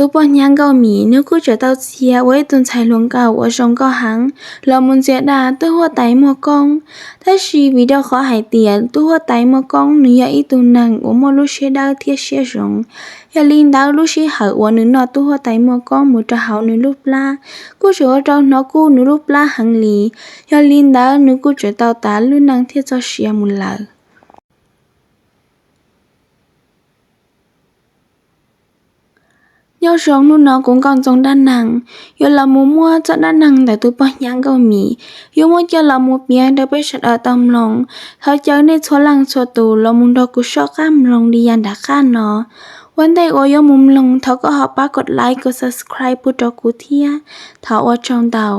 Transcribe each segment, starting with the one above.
Tus poj hnyav Nkauj Mim nws kuj tseem tau txia ua ib tug ntxhais hluas nkauj uas zoo nkauj heev los mus ntxias dab tub huab tais Muaj Koob. Tab sis vim rau qhov hais tias tub huab tais Muaj Koob nws yog ib tug neeg uas muaj lub siab dawb thiab siab zoo, yog li ntawd lub sij hawm uas nws noj tub huab tais Muaj Koob mus rau hauv nws lub plab, kuj tseem ua rau hnov kub nws lub plab heev li. Yog li ntawd nws kuj tseem tau tas lub neej thiab txoj sia mus lawm. Nyob zoo hnub no kuv Nkauj Ntxoov dab neeg yuav los mus muab txoj dab neeg ntawm tus poj hnyav Nkauj Mim yuav muab coj los mus piav rau peb sawv daws tau mloog. Thov caw nej txhua leej txhua tus los mus nrog kuv soj qab mloog li yam nram qab no. Ua ntej uas yuav mus mloog, thov koj ho pab kov like, kov subscribe pub rau kuv thiab. Thov ua tsaug ntau.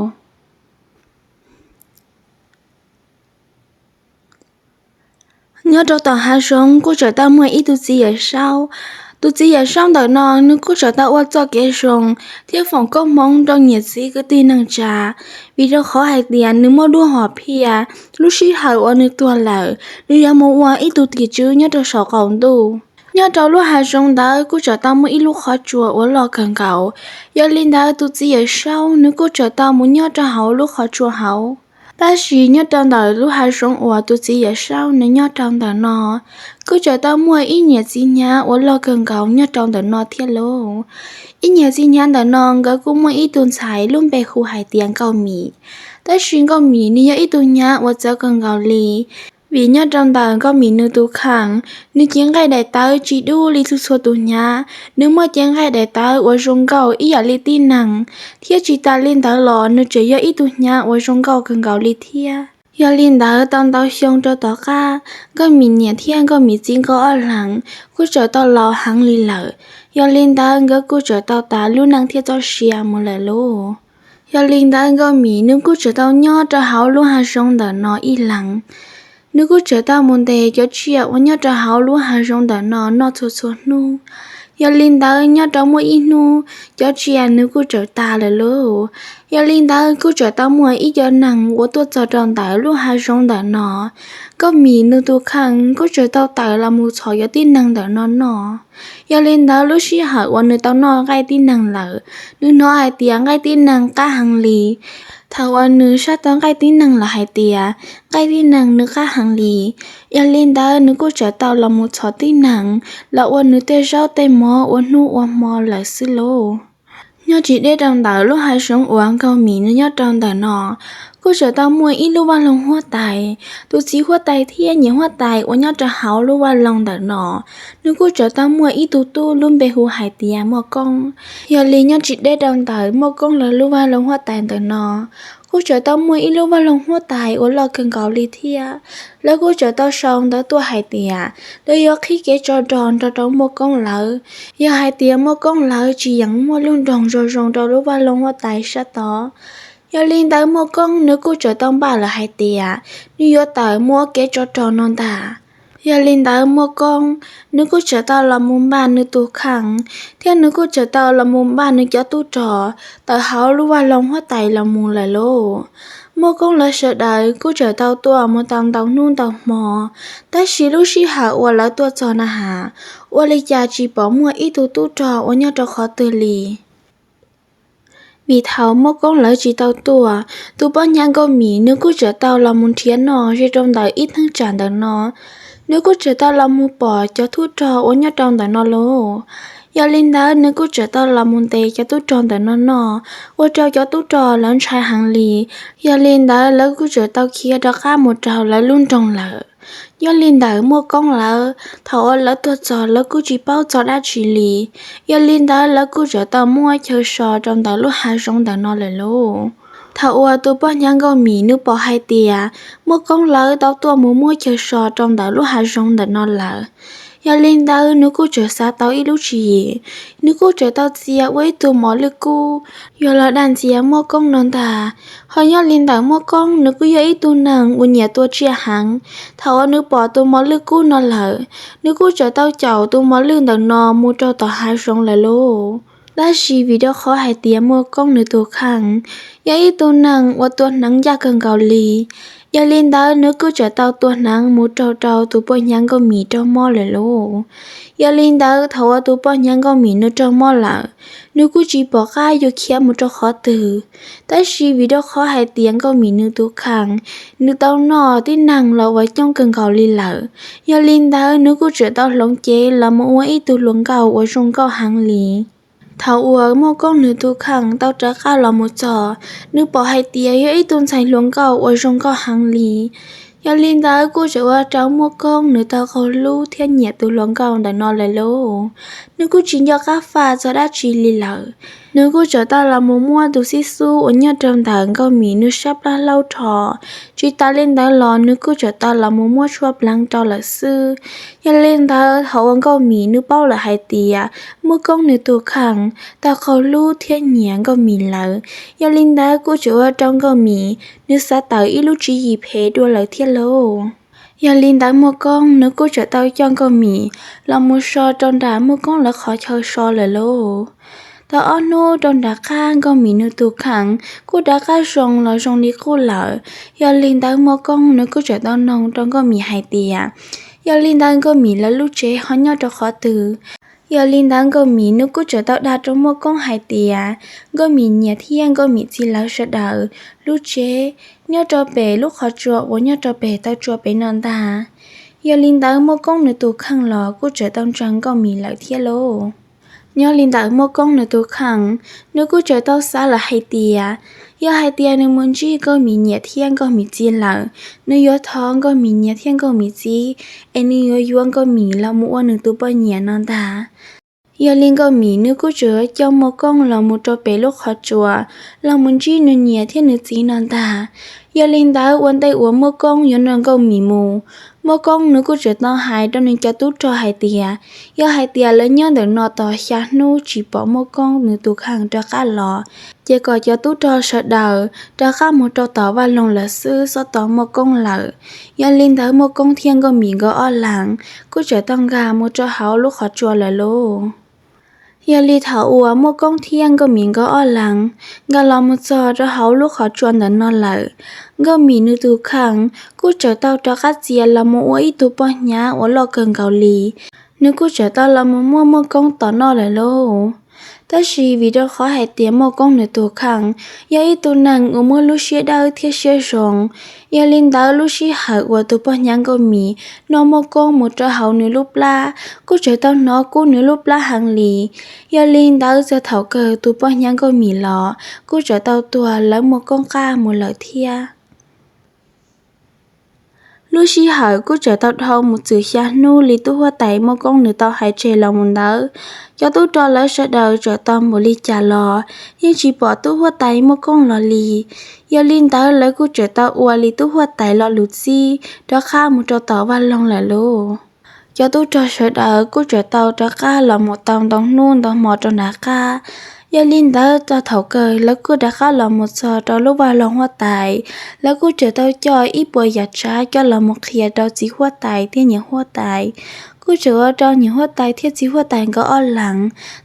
Nyob rau tom hav zoov kuj tseem tau muaj ib tug txiv yawm saub. Tus txiv yawm saub ntawm no nws kuj tseem tau ua txoj kev zoo thiab foom koob hmoov rau niam txiv kwv tij neej tsa, vim rau qhov hais tias nws muaj duab hom phiaj, lub sij hawm uas nws tuag lawm, nws yuav mus ua ib tug tim tswv nyob rau saum qaum ntuj. Nyob rau lub hav zoov ntawd kuj tseem tau muaj ib lub qhov tsua uas loj kawg nkaus. Yog li ntawd tus txiv yawm saub nws kuj tseem tau mus nyob rau hauv lub qhov tsua hauv. Tab sis nyob rau ntawm lub hav zoov uas tus txiv yawm saub nws nyob rau ntawm no, kuj tseem tau muaj ib niam txiv hnyav uas loj kawg nkaus nyob rau ntawm no thiab lauj. Ib niam txiv hnyav ntawm no nkawd kuj muaj ib tug ntxhais lub npe hu hais tias Nkauj Mim. Tab sis Nkauj Mim nws yog ib tug hnyav uas txawv kawg nkaus li, vim nyob rau ntawm Nkauj Mim nws tus kheej, nws cev nqaij daim tawv tsis dub li txhua txhua tus hnyav. Nws muaj cev nqaij daim tawv uas zoo nkauj ib yam li tib neeg, thiab tsis tas li ntawd los nws tseem yog ib tug hnyav uas zoo nkauj kawg nkaus li thiab. Yog li ntawd tau ntau xyoo rau tom qab, Nkauj Mim niam thiab Nkauj Mim txiv nkawd ob leeg kuj tseem tau laus heev li lawm. Yog li ntawd nkawd kuj tseem tau tas lub neej thiab txoj sia mus lawm lauj. Yog li ntawd Nkauj Mim nws kuj tseem tau nyob rau hauv lub hav zoov ntawm no ib leeg. Nws kuj tseem tau mus ntes cov tsiaj uas nyob rau hauv lub hav zoov ntawm no noj txhua txhua hnub. Yog li ntawd nyob rau muaj ib hnub cov tsiaj nws kuj tseem tas lawm lauj. Yog li ntawd kuj tseem tau muaj ib co neeg uas tuaj txog rau ntawm lub hav zoov ntawm no. Nkauj Mim nws tus kheej kuj tseem tau tawm los mus txhom cov tib neeg ntawm no noj. Yog li ntawd lub sij hawm uas nws tau noj nqaij tib neeg lawm, nws hnov hais tias nqaij tib neeg qab heev li. Thaum uas nws saib tau nqaij tib neeg lawm hais tias nqaij tib neeg nws qab heev li, yog li ntawd nws kuj tseem tau los mus txhom tib neeg los ua nws tej zaub tej mov ua hnub ua hmo lawm xwb lauj. Nyob tsis deb rau ntawm lub hav zoov uas Nkauj Mim nws nyob rau ntawm no, kuj tseem tau muaj ib lub vaj loog huab tais. Tus txiv huab tais thiab niam huab tais uas nyob rau hauv lub vaj loog ntawm no, nws kuj tseem tau muaj ib tug tub lub npe hu hais tias Muaj Koob. Yog li nyob tsis deb rau ntawm Muaj Koob lawv lub vaj loog huab tais ntawm no, kuj tseem tau muaj ib lub vaj loog huab tais uas loj kawg nkaus li thiab. Lawv kuj tseem tau sau ntawv tuaj hais tias lawv yuav qhib kev tsov rog nrog rau Muaj Koob lawv, yog hais tias Muaj Koob lawv tsis yeem muaj lub nroog zoo zoo rau lub vaj loog huab tais sab tod. Yog li ntawd Muaj Koob nws kuj tseem tau npaj lawm hais tias nws yuav tawm mus ua kev tsov rog no ntag. Yog li ntawd Muaj Koob nws kuj tseem tau los mus npaj nws tus kheej, thiab nws kuj tseem tau los mus npaj nws cov tub rog tawm hauv lub vaj loog huab tais los mus lawm lauj. Muaj Koob lawv sawv daws kuj tseem tau tuaj mus tau ntau hnub ntau hmo, tab sis lub sij hawm uas lawv tuaj txog na has, ua li cas tsis pom muaj ib tug tub rog uas nyob rau qhov twg li. Vim thaum Muaj Koob lawv tsis tau tuaj, tus poj hnyav Nkauj Mim nws kuj tseem tau los mus nrhiav noj ze rau ntawm ib theeb tsam ntawm no. Nws kuj tseem tau los mus pom cov tub rog uas nyob rau ntawm no lauj. Yog li ntawd nws kuj tseem tau los mus ntes cov tub rog ntawm no noj, ua rau cov tub rog lawv ntshai heev li. Yog li ntawd lawv kuj tseem tau khiav rov qab mus rau lawv lub nroog lawm. Yog li ntawd Muaj Koob lawv thaum uas lawv tuaj txog lawv kuj tsis paub txog dab tsi li. Yog li ntawd lawv kuj tseem tau muab chaw so rau ntawm lub hav zoov ntawm no lawm lauj. Thaum uas tus poj hnyav Nkauj Mim nws pom hais tias Muaj Koob lawv tau tuaj mus muab chaw so rau ntawm lub hav zoov ntawm no lawm, yog li ntawd nws kuj tseem xav tau ib lub tswv yim. Nws kuj tseem tau txia ua ib tug mos lwj kub yuav los dag ntxias Muaj Koob no ntag. Ho nyob li ntawm Muaj Koob nws kuj yog ib tug neeg uas nyiam tua tsiaj heev. Thaum uas nws pom tus mos lwj kub no lawm, nws kuj tseem tau caum tus mos lwj ntawm no mus rau tom hav zoov lawm lauj. Tab sis vim rau qhov hais tias Muaj Koob nws tus kheej yog ib tug neeg uas tua hneev ncaj kawg nkaus li, Yog li ntawd nws kuj txawm tau tua hneev mus raug rau tus poj hnyav nkauj mim raug mob lawm lauj. Yog li ntawd thaum uas tus poj hnyav nkauj mim nws raug mob lawm, nws kuj tsis pom qab yuav khiav mus rau qhov twg. Tab sis vim rau qhov hais tias nkauj mim nws tus kheej, nws tau noj tib neeg los uas coob kawg nkaus li lawm. Yog li ntawd nws kuj txawm tau hloov cev los mus ua ib tug hluas nkauj uas zoo nkauj heev li. Thaum uas Muaj Koob nws tus kheej tau rov qab los mus txog, nws pom hais tias yog ib tug ntxhais hluas nkauj uas zoo nkauj heev li. Yog li ntawd kuj txawm ua rau Muaj Koob nws tau qaug hlub thiab nyiam tus hluas nkauj ntawm no lawm lauj. Nws kuj tsis nco qab faj txog dab tsi li lawm. Nws kuj txawm tau los mus muab tus xib xub uas nyob rau ntawm nkauj mim nws sab plab hlaub rho. Tsis tas li ntawd los nws kuj txawm tau los mus muab tshuaj pleev rau lawm xwb. Yog li ntawd thaum uas nkauj mim nws paub lawm hais tias Muaj Koob nws tus kheej tau qaug hlub thiab nyiam nkauj mim lawm, yog li ntawd kuj txawm ua rau nkauj mim nws xav tawm ib lub tswv yim phem dua lawm thiab lauj. Yog li ntawd Muaj Koob nws kuj txawm tau coj nkauj mim los mus so rau nram Muaj Koob lawv qhov chaw so lawm lauj. Tau ob hnub rau nram qab nkauj mim nws tus kheej kuj rov qab zoo los zoo li qub lawm. Yog li ntawd Muaj Koob nws kuj txawm tau noog rau nkauj mim hais tias, yog li ntawd nkauj mim lawv lub tsev ho nyob rau qhov twg? Yog li ntawd nkauj mim nws kuj txawm tau dag rau Muaj Koob hais tias, nkauj mim niam thiab nkauj mim txiv lawv sawv daws lub tsev nyob rau pem lub qhov tsua uas nyob rau pem taw tsua pem no ntag. Yog li ntawd Muaj Koob nws tus kheej los kuj txawm tau ntseeg nkauj mim lawm thiab lauj. Nyob li ntawm Muaj Koob nws tus kheej, nws kuj txawm tau xav lawm hais tias, yog hais tias nws mus ntsib nkauj mim niam thiab nkauj mim txiv lawm, nws yuav thov nkauj mim niam thiab nkauj mim txiv es nws yuav yuav nkauj mim los mus ua nws tus poj niam no ntag. Yog li nkauj mim nws kuj txawm coj Muaj Koob los mus rau pem lub qhov tsua, los mus ntsib nws niam thiab nws txiv no ntag. Yog li ntawd ua ntej uas Muaj Koob yuav nrog nkauj mim mus, Muaj Koob nws kuj txawm tau hais rau nws cov tub rog hais tias, yog hais tias lawv nyob ntawm no tos xya hnub tsis pom Muaj Koob nws tus kheej rov qab los, ces kom cov tub rog sawv daws rov qab mus rau tom vaj loog lawm xwb, txhob tos Muaj Koob lawm. Yog li ntawd Muaj Koob thiab nkauj mim nkawd ob leeg kuj txawm tau nkag mus rau hauv lub qhov tsua lawm lauj. Yog li thaum uas Muaj Koob thiab nkauj mim nkawd ob leeg nkag los mus txog rau hauv lub qhov tsua ntawm no lawm, nkauj mim nws tus kheej kuj txawm tau rov qab txia los mus ua ib tug poj hnyav uas loj kawg nkaus li. Nws kuj txawm tau los mus muab Muaj Koob tom noj lawm lauj. Tab sis vim rau qhov hais tias Muaj Koob nws tus kheej yog ib tug neeg uas muaj lub siab dawb thiab siab zoo, yog li ntawd lub sij hawm uas tus poj hnyav nkauj mim noj Muaj Koob mus rau hauv nws lub plab kuj txawm tau hnov kub nws lub plab heev li. Yog li ntawd txog thaum kawg tus poj hnyav nkauj mim los kuj txawm tau tuag lawv Muaj Koob qab mus lawm thiab. Lub sij hawm kuj txawm tau dhau mus txwm xya hnub li tub huab tais Muaj Koob nws tau hais tseg los mus ntawd. Cov tub rog lawv sawv daws txawm tau npaum li cas los yeej tsis pom tub huab tais Muaj Koob los li. Yog li ntawd lawv kuj txawm tau ua li tub huab tais lo lus txib rov qab mus rau tom vaj loog lawm lauj. Cov tub rog sawv daws kuj txawm tau rov qab los mus tau ntau hnub ntau hmo rau nram qab. Yog li ntawd txog thaum kawg lawv kuj rov qab los mus txog rau lub vaj loog huab tais. Lawv kuj txawm tau coj ib puas yam tsav coj los mus qhia rau txiv huab tais thiab niam huab tais. Kuj txawm ua rau niam huab tais thiab txiv huab tais nkawd ob leeg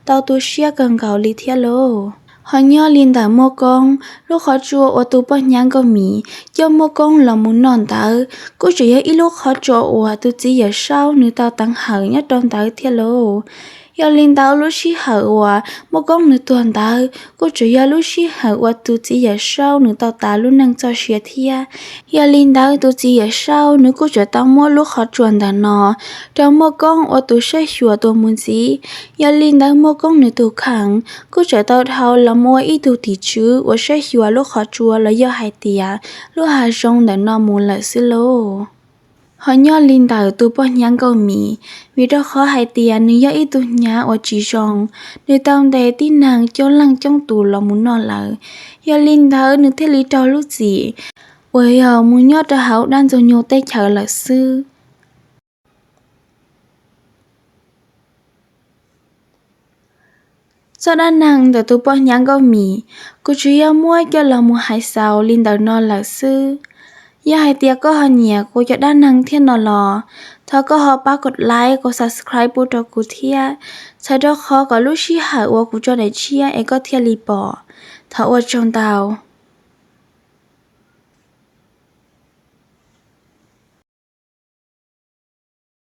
tau tu siab kawg nkaus li thiab lauj. Ho nyob li ntawm Muaj Koob, lub qhov tsua uas tus poj hnyav nkauj mim coj Muaj Koob los mus noj ntawd kuj tseem yog ib lub qhov tsua uas tus txiv Yawm Saub nws tau teev hawm nyob rau ntawd thiab lauj. Yog li ntawd lub sij hawm uas Muaj Koob nws tuag ntawd kuj tseem yog lub sij hawm uas tus txiv Yawm Saub nws tau tas lub neej txoj sia thiab. Yog li ntawd tus txiv Yawm Saub nws kuj tseem tau muab lub qhov tsua ntawm no rau Muaj Koob ua tus saib xyuas tuaj mus ntxiv. Yog li ntawd Muaj Koob nws tus kheej kuj tseem tau dhau los mus ua ib tug tim tswv uas saib xyuas lub qhov tsua los yog hais tias lub hav zoov ntawm no mus lawm xwb lauj. Ho nyob li ntawm tus poj hnyav nkauj mim, vim rau qhov hais tias nws yog ib tug hnyav uas tsis zoo, nws tau ntes tib neeg coob leej coob tus los mus noj lawm. Yog li ntawd nws thiaj li raug lub txim uas yog mus nyob rau hauv dab ntxwg nyoog teb chaws lawm xwb. Txoj dab neeg ntawm tus poj hnyav nkauj mim, kuv tsuas yog muab coj los mus hais xaus li ntawm no lawm xwb. Yog hais tias koj ho nyiam kuv cov dab neeg thiab no los, thov koj ho pab kom like, kom subscribe pub rau kuv thiab, txhawm rau qhov kom lub sij hawm uas kuv tso daim tshiab es koj thiaj li pom. Thov ua tsaug ntau.